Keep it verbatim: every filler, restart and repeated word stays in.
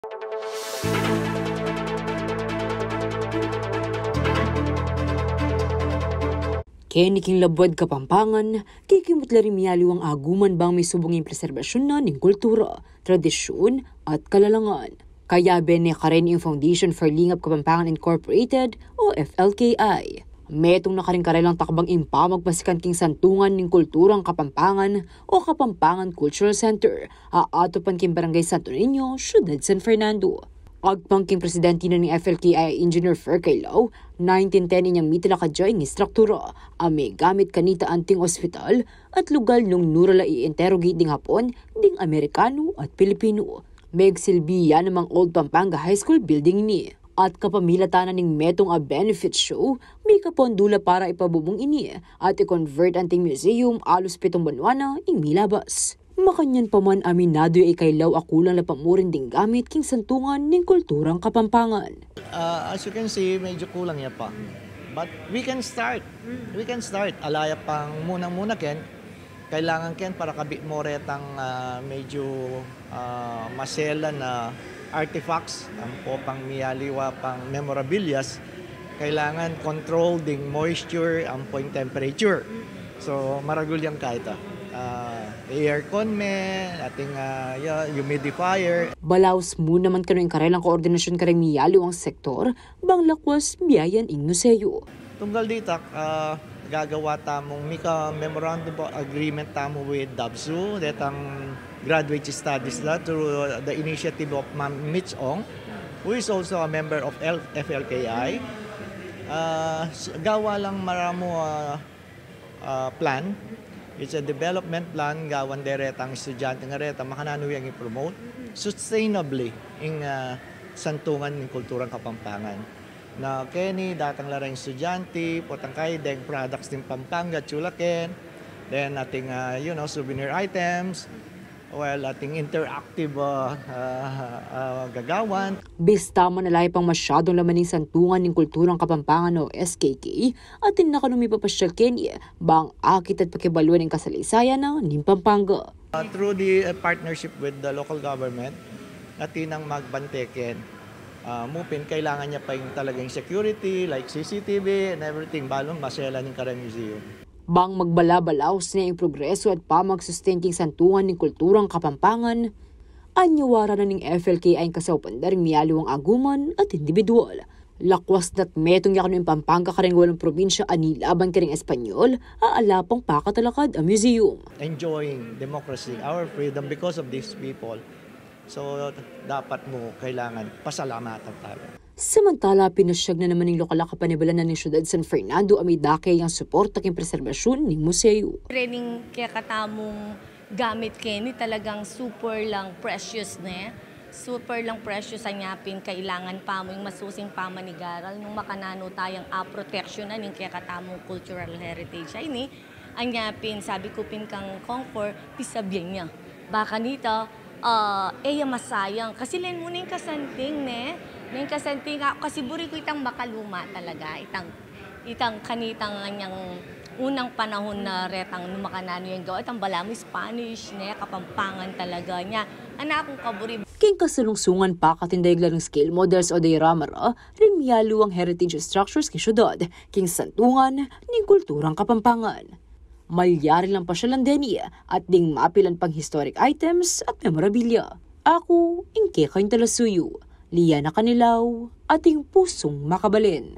Keni king labuad Kapampangan, kikimut la ring mialiwang aguman bang misubung ing preserbasyun na ning kultura, tradisyun, at kalalangan. Kayabe ne karin ing Foundation for Lingap Kapampangan Incorporated o F L K I. Metung na karin karelang takbang ing pamagpasikan king Santungan ning Kulturang Kapampangan o Kapampangan Cultural Center, a atupan king Barangay Santo Niño, Syudad San Fernando. Agpang king presidente na ning F L K I, Engineer Fer Cailao, nineteen ten inyang mitalakad ya ing istruktura a megamit kanita anting ospital at lugal nung nura la i-interrogate ding Hapon ding Amerikanu at Pilipinu. Megsilbi ya namang Old Pampanga High School building ini. At kapamilatan na ning metung a benefit show, mikapondo la para ipabubung ini at i-convert anting museum, alus pitung banua na ing milabas. Makanyan pa man, aminadu ya i Cailao a kulang la pamurin ding gamit king Santungan ning Kulturang Kapampangan. Uh, as you can see, medyo kulang ya pa. But we can start. We can start. Ala ya pang munang-muna, ken, kailangan, ken, para kabit mo retang, ah, medyo, ah, maselan na artifacts, ampo pang mialiwa, pang memorabilias, kailangan control ding moisture, ampo ing temperature. So, maragul yang kahit, ah, aircon me, ating, ah, ya, humidifier. Balaus mu naman kanu ing karelang koordinasyun kareng mialiwang sektor, bang lakwas biayan ing museo. Tunggal ditak, ah, gagawa tamung mika memorandum of agreement tamu with DABSU, detang graduate studies la through the initiative of Ma'am Mitch Ong, who is also a member of L-, F L K I. Ah, s-, gawa lang maramu, ah, ah, plan. It's a development plan, gawan de retang estudyante nga reta, makananu yang i-promote sustainably ing, ah, Santungan ning Kulturang Kapampangan. Na keni, datang la reng estudyante, potang kay deng products ning Pampanga, chulaken, then ating, ah, you know, souvenir items, well, ating interactive, ah, ah, ah, gagawan. Bista man ala ya pang masyadung laman ning Santungan ning Kulturang Kapampangan o S K K, atin na kanu mipapasyal keni, bang akit at pakibaluan ing kasaleysayan na ning Pampanga. Uh, through the, uh, partnership with the local government, atin nang magbante ken, uh, mu pin kailangan ya pa ing talagang security, like C C T V and everything, balung maselan ing kareng museum. Bang magbala-balaus ne ing progreso at pamag-sustain king Santungan ning Kulturang Kapampangan, anyawara na ning F L K I ing kasaupan da ring mialiwang aguman at indibidual. Lakwas na't metung ya kanu ing Pampanga kareng walung probinsya a nilaban kareng Espanyol, a ala pang pakatalakad a museum. Enjoying democracy, our freedom because of these people. So, dapat mu kailangan pasalamatan tayo. Samantala, pinasyag na naman ning lokal a kapanibalan na ning Syudad San Fernando a midake yang suporta king preserbasyun ning museo. Rening kekatamung gamit keni talagang super lang precious ne. Super lang precious, anya pin kailangan pa mu ing masusing pamanigaral nung makananu tayang a protection na ning kekatamung cultural heritage a ini. Anya pin, sabi ku pin kang Kong Fer, pisabian ya. Baka nita, ah, e ya masayang. Kasi len mu neng kasanting, ne? Neng kasanting, ah, kasi buri ku itang makaluma talaga. Itang, itang kanitang anyang unang panahun na retang nung makananu yang gawa. Itang balamu Spanish, ne? Kapampangan talaga niya. Ana kung kaburi. King kasalungsungan, pakatin dayag la ring scale models o diorama ra ring mialiwang heritage structures king syudad, king Santungan ning Kulturang Kapampangan. Malyari lang pasyalan deni at ding mapilan pang historic items at memorabilia. Aku ing kekayung talasuyu, Liana Canilaw, ating pusung makabalen.